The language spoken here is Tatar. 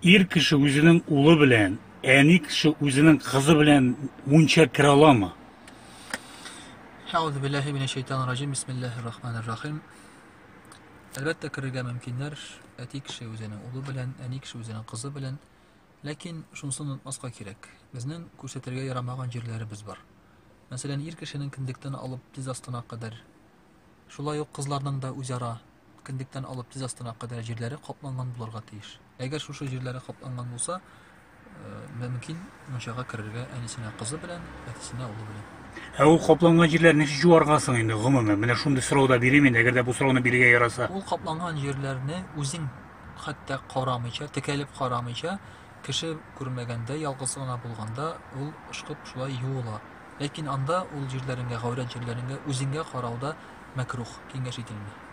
Ир кеше үзенең улы белән, әни кеше үзенең кызы белән мунча керә аламы? Әгъузу биллаһи минәш шайтанир раҗим. Бисмиллаһир рахманир рахим. Әлбәттә керергә мөмкиннәр. Әти кеше үзенең улы белән, әни кеше үзенең кызы белән. Ләкин шунысын онытмаска кирәк. Безнең күрсәтергә ярамаган җирләребез бар. Мәсәлән, ир кешенең кендектән алып тез астына кадәр. Шулай ук кызларның да үзара кендектән алып тез астына кадәр җирләре капланган булырга тиеш. Әгәр шушы җирләре капланган булса, мөмкин мунчага керергә әнисенә кызы белән, әтисенә улы белән. Ә ул капланган җирләрне ничек юарга соң инде гомумән? Менә шундый сорау да бирим инде, әгәр дә бу сорауны бирергә яраса. Ул капланган җирләрне үзең хәтта карамыйча, текәлеп карамыйча, кеше күрмәгәндә, ялгыз гына булганда, ул ышкып шулай юыла. Ләкин анда ул җирләреңгә, гаурәт җирләреңгә үзеңгә карау да мәкрух, киңәш ителми.